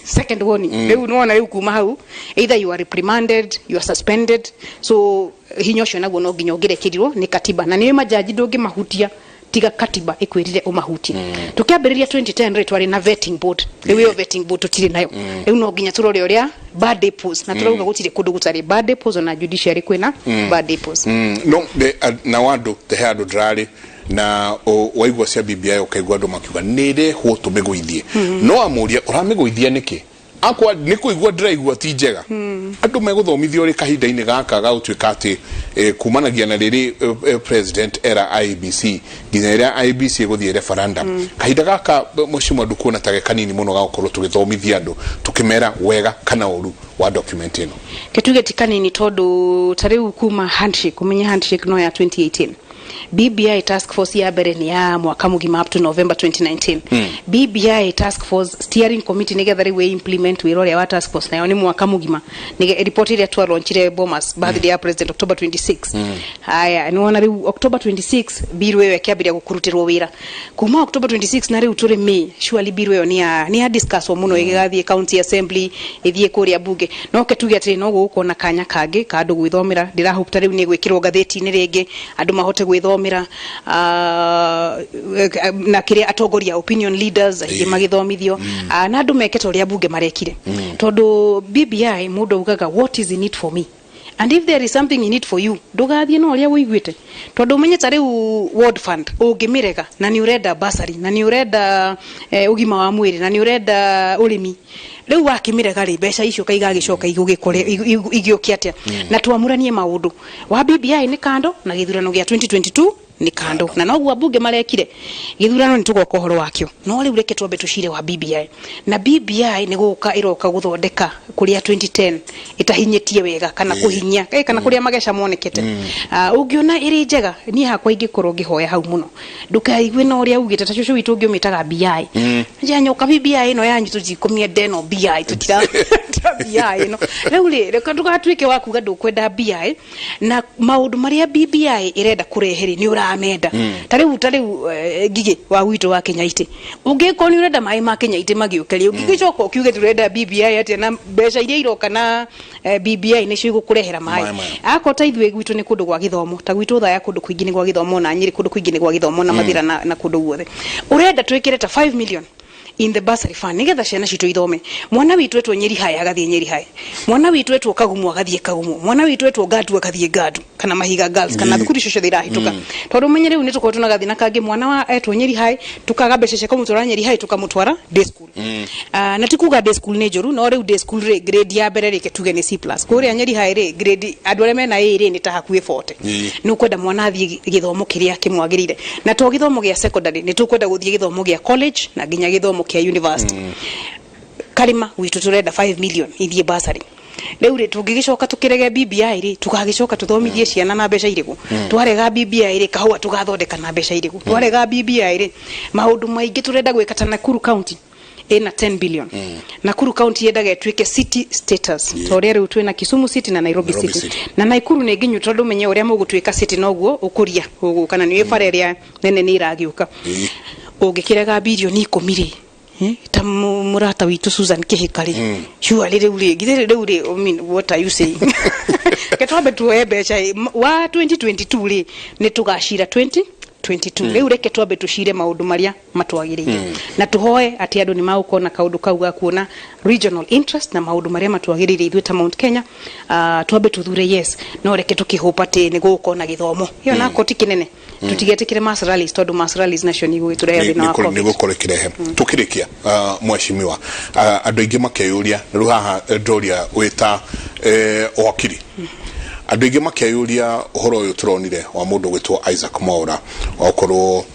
second warning, rĩu nĩwona rĩu kuma hau either you are reprimanded, you are suspended. So hinya ũcio naguo no nginya ũngĩrekerirwo nĩ katiba, na nĩ majaji ndũngĩmahutia tiga katiba ĩkwĩrire ũmahutie. Tũkĩambĩrĩria 2010 rĩ, twarĩ na vetting board. Rĩu ĩyo vetting board tũtirĩ nayo. Rĩu no nginya tũrore ũrĩa bad apples, na tũrauga gũtirĩ kũndũ gũtarĩ bad apples, ona judiciary kwĩna bad apples. No na andũ te he andũ ndĩrarĩ na waigua cia BBI, ũkaigua andũ makiuga nĩ rehwo tũmĩgũithie, no amũria ũramĩgũithia nĩkĩ? Akwa nĩ kũigua ndĩraigua ti njega. Andũ megũthomithio rĩ kahinda-inĩ gaka ga gũtuĩka atĩ kumanagia na rĩrĩ president era IEBC nginya ĩrĩa IEBC ĩgũthiĩ referendum, kahinda gaka mheshimiwa ndukuona tage kanini mũno ga gũkorwo tũgĩthomithia andũ tũkĩmera wega kana ũru wa document ĩno? Ketuge ti kanini, tondũ ta rĩu kuma handshake, ũmenye handshake no ya 2018, BBI task force ya mbere nĩ ya mwaka mũgima up to November 2019. BBI task force steering committee, nĩgetha rĩu implement wĩra ũrĩa wa task force, nayo nĩ mwaka mũgima. Nĩ report ĩrĩa twalaunchire Bomas, birthday ya president, October 26. Haya, nĩwona rĩu October 26 bill ĩyo ĩkĩambĩrĩria gũkũrutĩrwo wĩra kuma October 26, na rĩu tũrĩ May. Surely bill ĩyo nĩ ya discusswo mũno, ĩgĩgathiĩ county assembly, ĩthiĩ kũrĩa bunge. No ke tuge atĩrĩ, no gũgũkorwo na kanya kangĩ ka andũ gwĩthomera. Ndĩrahope ta rĩu nĩ gwĩkĩrwo ngathĩti-inĩ rĩngĩ, andũ mahote gwĩthomera, na kĩrĩa atongoria, opinion leaders aingĩ magĩthomithio, na andũ meke ta ũrĩa bunge marekire, tondũ BBI mũndũ augaga, "What is in it for me?" And if there is something in it for you, ndũgathiĩ na ũrĩa ũiguĩte, tondũ ũmenye ta rĩu ward fund ũngĩmĩrega, na nĩ ũrenda bursary, na nĩ ũrenda ũgima wa mwĩrĩ, na nĩ ũrenda ũrĩmi, rĩu wakĩmĩrega rĩ, mbeca icio kaigagĩcoka igũgĩkore igĩũke atĩa? Na twamũranie maũndũ wa BBI nĩ kando na gĩthurano gĩa 2022 nĩ kando, na noguo ambunge marekire. Gĩthurano nĩ tũgoka ũhoro wakĩo, no rĩu reke twambe tũcire wa BBI. Na BBI nĩ gũka ĩroka gũthondeka kũrĩa 2010 ĩtahinyĩtie wega, kana kũhinyia kana kũrĩa mageca monekete. Ũngĩona ĩrĩ njega, niĩ hakwa ingĩkorwo ngĩhoya hau mũno, ndũkaigue na ũrĩa ugĩte ta cũcũ witũ ũngĩ ũmĩtaga BI njanyoka. BBI ĩno yanyu tũtikũmĩenda, ĩno BI tũtira BI ĩno. Rĩu rĩ, reke ndũgatuĩke wa kuga ndũkwenda BI, na maũndũ marĩa BBI ĩrenda kũrehe rĩ, nĩ ũramenda. Ta rĩu Ngigĩ wa gwitũ wa Kenya-itĩ, ũngĩkorwo nĩ ũrenda maĩ ma Kenya-itĩ magĩũke rĩ, ũngĩgĩcoka ũkiuge tũrenda BBI atĩa, na mbeca iria iroka na BBI nĩcio igũkũrehera maĩ? Maĩ maya. Akorwo ta ithuĩ gwitũ nĩ kũndũ gwa gĩthomo, ta gwitũ Othaya kũndũ kũingĩ nĩ gwa gĩthomo, na Nyĩrĩ kũndũ kũingĩ nĩ gwa gĩthomo, na Mathĩra na kũndũ guothe, ũrenda twĩkĩre ta 5 million In the bursary fund, nigetha ciana citũ ithome. Mwana witũ etwo Nyeri High agathiĩ Nyeri High, mwana witũ etwo Kagumu agathiĩ Kagumu, mwana witũ etwo Ngatu agathiĩ Ngatu, kana Mahiga Girls, kana thukuru icio ciothe irahĩtũka. Tondũ menye rĩu nĩ tũkoretwo na gathĩna kangĩ, mwana wa etwo Nyeri High, tukaga mbeca cia kũmũtwara Nyeri High, tukamũtwara day school. Ah, na ti kuga day school nĩ njũru, no rĩu day school rĩ, grade ya mbere rĩke tuge nĩ C plus, kũrĩa Nyeri High rĩ, grade andũ arĩa mena A rĩ, nĩ ta hakuhĩ 40. Nĩ ũkwenda mwana athiĩ gĩthomo kĩrĩa kĩmwagĩrĩire, na to gĩthomo gĩa secondary, nĩ tũkwenda gũthiĩ gĩthomo gĩa college na nginya gĩthomo kĩa university. Karĩma gwitũ tũrenda 5 million ithiĩ bursary. Rĩu rĩ, tũngĩgĩcoka tũkĩrege BBI rĩ, tũgagĩcoka tũthomithie ciana na mbeca irĩkũ? Twarega BBI rĩ, kahũa tũgathondeka na mbeca irĩkũ? Twarega BBI rĩ, maũndũ maingĩ tũrenda gwĩka ta Nakuru County ĩna 10 billion. Nakuru County yendaga ĩtuĩke city status, ta ũrĩa rĩu twĩna Kisumu City na Nairobi, Nairobi City. City. Na Nakuru nĩ nginyu, tondũ menye ũrĩa mũgũtuĩka city noguo ũkũria ũgũka, na nĩ bara ĩrĩa nene nĩ ĩragĩũka. Ũngĩkĩrega birioni 10 rĩ, ta mũrata witũ Susan Kĩhĩka rĩ, surely rĩu rĩ, githĩ rĩu rĩ, I mean, what are you saying? Ke twambe tuoe mbeca ĩ, wa 2022 rĩ, nĩ tũgacira 2022. Rĩu reke twambe tũcire maũndũ marĩa matwagĩrĩire, na tũhoe atĩ andũ nĩ magũkorwo na kaũndũ kau ga kuona regional interest na maũndũ marĩa matwagĩrĩire ithuĩ ta Mount Kenya. Twambe tuthure, yes, no reke tũkĩhope atĩ nĩ gũgũkorwo na gĩthomo ĩyo na koti kĩnene, tũtigetĩkĩre mass rallies, tondũ mass rallies nacio nĩ igũgĩtũrehe thĩna wa nĩ COVID. Gũkorwo ĩkĩrehe tũkĩrĩkia. Mheshimiwa, andũ aingĩ makeyũria na rĩu haha, ndoria wĩta wakiri, andũ aingĩ makeyũria ũhoro ũyũ tũronire wa mũndũ gwĩtwo Isaac Mwaura, wakorwo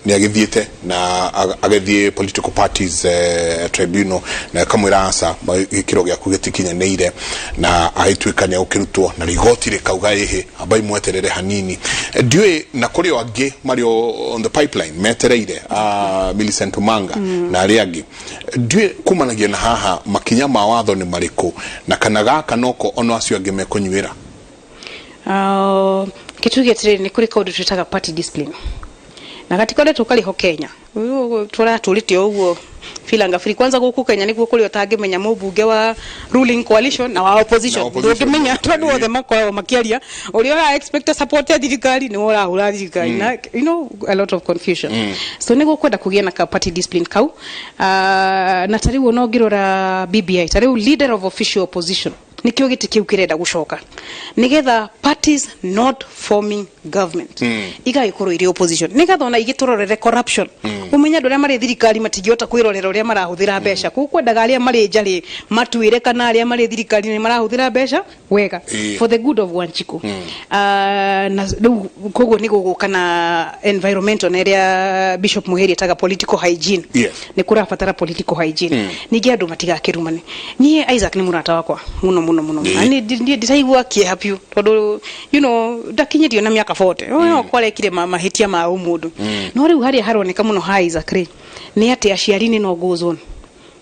nĩ agĩthiĩte na agĩthiĩ political parties tribunal na akamwĩra aca, gĩkĩro gĩaku gĩtikinyanĩire, na agĩtuĩka nĩ agũkĩrutwo na igoti rĩkauga ĩhĩ, ambai mweterere hanini. Ndiũĩ na kũrĩ o angĩ marĩ on the pipeline metereire, Millicent Omanga na arĩa angĩ. Ndiũĩ kumanagia na haha makinya ma watho nĩ marĩkũ, na kana gaka noko ono acio angĩ mekũnyuĩra. Kĩtuge atĩrĩrĩ, nĩ kũrĩ kaũndũ twĩtaga party discipline, na gatikoretwo karĩ ho Kenya. Tũratũrĩte o ũguo filanga free. Kwanza gũkũ Kenya nĩkuo kũrĩa ũtangĩmenya mũmbunge wa ruling coalition na wa opposition. Na opposition. Ndũngĩmenya, tondũ othe makoragwo makĩaria ũrĩa ũra expect support ya thirikari nĩwe ũrahũra thirikari, na a lot of confusion. So nĩ gũkwenda kũgĩa na ka party discipline kau. Na ta rĩu ona ũngĩrora BBI, ta rĩu leader of official opposition, nikio gĩtĩ kĩu kĩrenda gũcoka, nigetha parties not forming government igagĩkorwo irĩ opposition, nigetha ona igĩtũrorere corruption. Ũmenye andũ arĩa marĩ thirikari matingĩhota kwĩrorera ũrĩa marahũthĩra mbeca kũu. Kwendaga arĩa marĩ nja rĩ matuĩre kana arĩa marĩ thirikari nĩ marahũthĩra mbeca wega for the good of Wanjiku. Na rĩu koguo nĩ gũgũka na environmental, na ĩrĩa Bishop Muheri etaga political hygiene. Nĩ kũrabatara political hygiene. Ningĩ andũ matigakĩrumane. Niĩ Isaac nĩ mũrata wakwa mũno mũno mũno. Na niĩ ndiraigua kĩeha biũ, tondũ ndakinyĩrio na mĩaka 40 no kwarekire mahĩtia ma ũmũndũ. No rĩu harĩa haroneka mũno ha Isaac rĩ, nĩ atĩ aciari nĩ no go zone.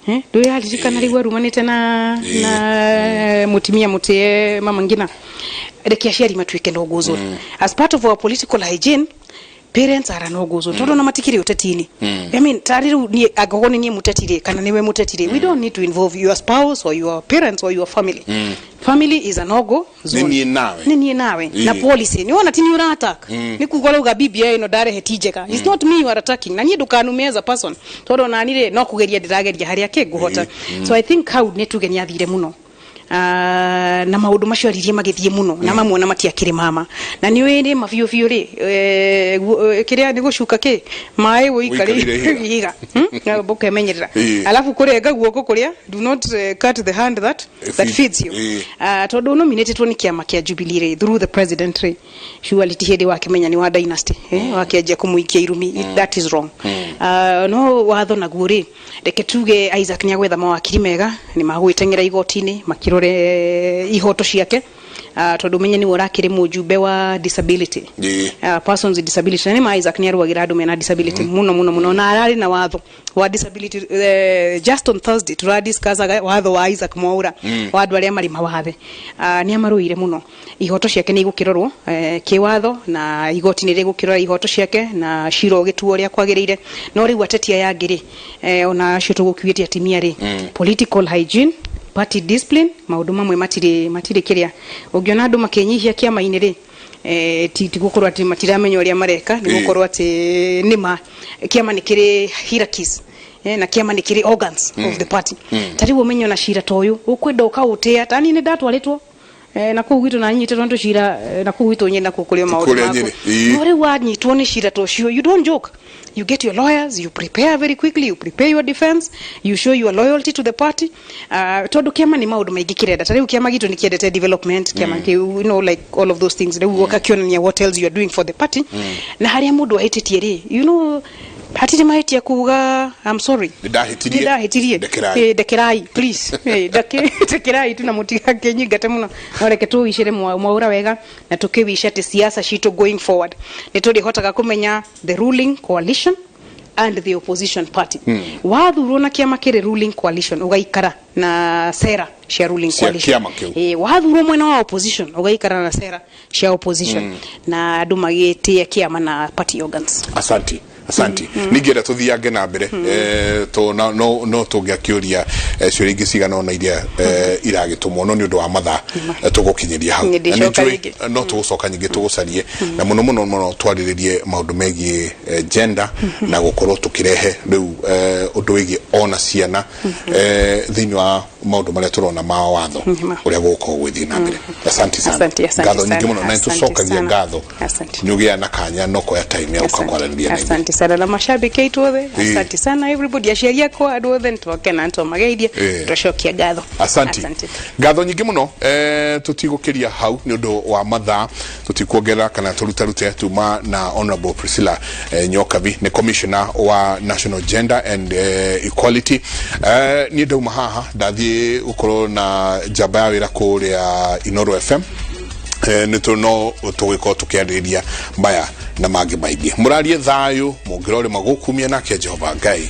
Ndũraririkana rĩu arumanĩte na mũtumia mũtĩe Mama Ngina. Reke aciari matuĩke no go zone as part of our political hygiene. Parents are no go zone, tondũ ona matikĩrĩ ũteti-inĩ. I mean, tarĩ rĩu niĩ angĩkorwo nĩ niĩ mũteti rĩ, kana nĩwe mũteti rĩ, we don't need to involve your spouse or your parents or your family. Family is a no go zone. Nĩ niĩ nawe. Nĩ niĩ nawe na policy nĩ wona ti nĩ ũra attack, nĩ kuga ũrauga BBI ĩno ndarehe ti njega. It's not me you are attacking, na niĩ ndũkanume as a person, tondũ onani rĩ, no kũgeria ndĩrageria harĩa kĩ ngũhota. So I think hau nĩ tuge nĩ athire mũno. Na maũndũ macio aririe magĩthiĩ mũno na mamwe na matiakĩrĩ mama, na nĩ ũĩ nĩ ma biũ biũ rĩ, kĩrĩa nĩ gũcuka kĩ maĩ Ũikarĩire ũikarĩire ihiga. Ihiga. Ũkemenyerera. Alafu kũrenga guoko kũrĩa, do not cut the hand that feeds you. Tondũ nominatetwo nĩ kĩama kĩa Jubilee rĩ, through the president rĩ, surely ti hĩndĩ wakĩmenya nĩ wa dynasty, wakĩanjia kũmũikia irumi. That is wrong. No watho naguo rĩ, reke tuge Isaac nĩ agwetha mawakiri mega, nĩ magũgĩteng'era igoti-inĩ makĩrore ihoto ciake. Tondũ menye nĩwe ũrakĩrĩ mũjumbe wa disability, persons with disability, na nĩ ma Isaac nĩ arũagĩra andũ mena disability mũno mũno mũno, na ararĩ na watho wa disability. Just on Thursday turadiscussaga watho wa Isaac Mwaura wa andũ arĩa marĩ mawathe. Nĩ amarũire mũno. Ihoto ciake nĩ igũkĩrorwo kĩwatho, na igoti nĩ rĩgũkĩrora ihoto ciake na cira ũgĩtuo ũrĩa kwagĩrĩire. No rĩu ateti aya angĩ rĩ, ona acio tũgũkiugĩte atimia rĩ, political hygiene, party discipline, maũndũ mamwe matirĩ kĩrĩa ũngĩona andũ makĩnyihia kĩama-inĩ rĩ, ti gũkorwo atĩ matiramenya ũrĩa mareka, nĩ gũkorwo atĩ nĩma kĩama nĩ kĩrĩ hierarchies. Na kĩama nĩ kĩrĩ organs of the party. Ta rĩu ũmenye ona cira ta ũyũ ũkwenda ũkaũtĩa. Ta niĩ nĩ ndatwarĩtwo na kũu gwitũ na nyitĩtwo nĩ tũcira, na kũu gwitũ nyĩ nakuo kũrĩ o maũndũ Kũrĩa maku. Nyĩrĩ, ĩĩ. No rĩu wanyitwo nĩ cira ta ũcio, you don't joke. You get your lawyers, you prepare very quickly, you prepare your defense, you show your loyalty to the party, tondũ kĩama nĩ maũndũ maingĩ kĩrenda. Ta rĩu kĩama gitũ nĩ kĩendete development, kĩama kĩu, like all of those things. Rĩu ũgakĩonania what else you are doing for the party na harĩa mũndũ ahĩtĩtie rĩ, hatirĩ mahĩtia kuga, "I'm sorry." Nĩ ndahĩtirie. Nĩ ndahĩtirie. Ndekerai. Ndekerai please. Ndekerai tu na mũtigakĩnyingate mũno, no reke tũwicĩre mwaũra wega na tũkĩwice atĩ siasa citũ going forward nĩ tũrĩhotaga kũmenya the ruling coalition and the opposition party. Wathurwo na kĩama kĩrĩ ruling coalition, ũgaikara na sera cia ruling Cia coalition. kĩama kĩu. Wathurwo mwena wa opposition, ũgaikara na sera cia opposition, na andũ magĩtĩe kĩama na party organs. Asanti, asanti. Ningĩenda tũthiange na mbere, no tũngĩakĩũria ciũria ingĩ cigana ona iria iragĩtũmwo, no nĩ ũndũ wa mathaa tũgũkinyĩria hau. Nĩ Na ndĩcoka nĩ njũĩ, rĩngĩ. no tũgũcoka nyingĩ tũgũcarie na mũno mũno mũno twarĩrĩrie maũndũ megiĩ gender na gũkorwo tũkĩrehe rĩu ũndũ wĩgiĩ ona ciana thĩinĩ wa maũndũ marĩa tũrona ma watho ũrĩa gũgũkorwo gwĩthiĩ na mbere. Asante sana. Asante, asante Ngatho nyingĩ sana. mũno na Asante nĩtũcokagia sana. ngatho Asante. nĩ ũgĩa na kanya no koya time ya gũka kwaranĩria na ithuĩ. Asante sana na mashabiki aitu othe. Asante sana everybody, aciari akwa, andũ othe, nĩtwakena, nĩtwamageithia. Twacokia ngatho. Asanti. Asante. Ngatho nyingĩ mũno. Tũtigũkĩria hau nĩ ũndũ wa mathaa, tũtikuongerera kana tũrutarute. Tuma na Honorable Priscilla Nyokabi, nĩ commissioner wa National Gender and Equality. Niĩ ndauma haha ndathiĩ gũkorwo na njamba ya wĩra kũrĩa Inoro FM. Nĩ tũ no tũgĩkorwo tũkĩarĩrĩria maya na mangĩ maingĩ. Mũrarie thayũ mũngĩrorĩma gũkumia nake Jehova Ngai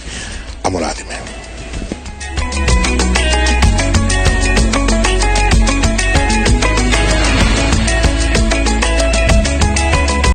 amũrathime.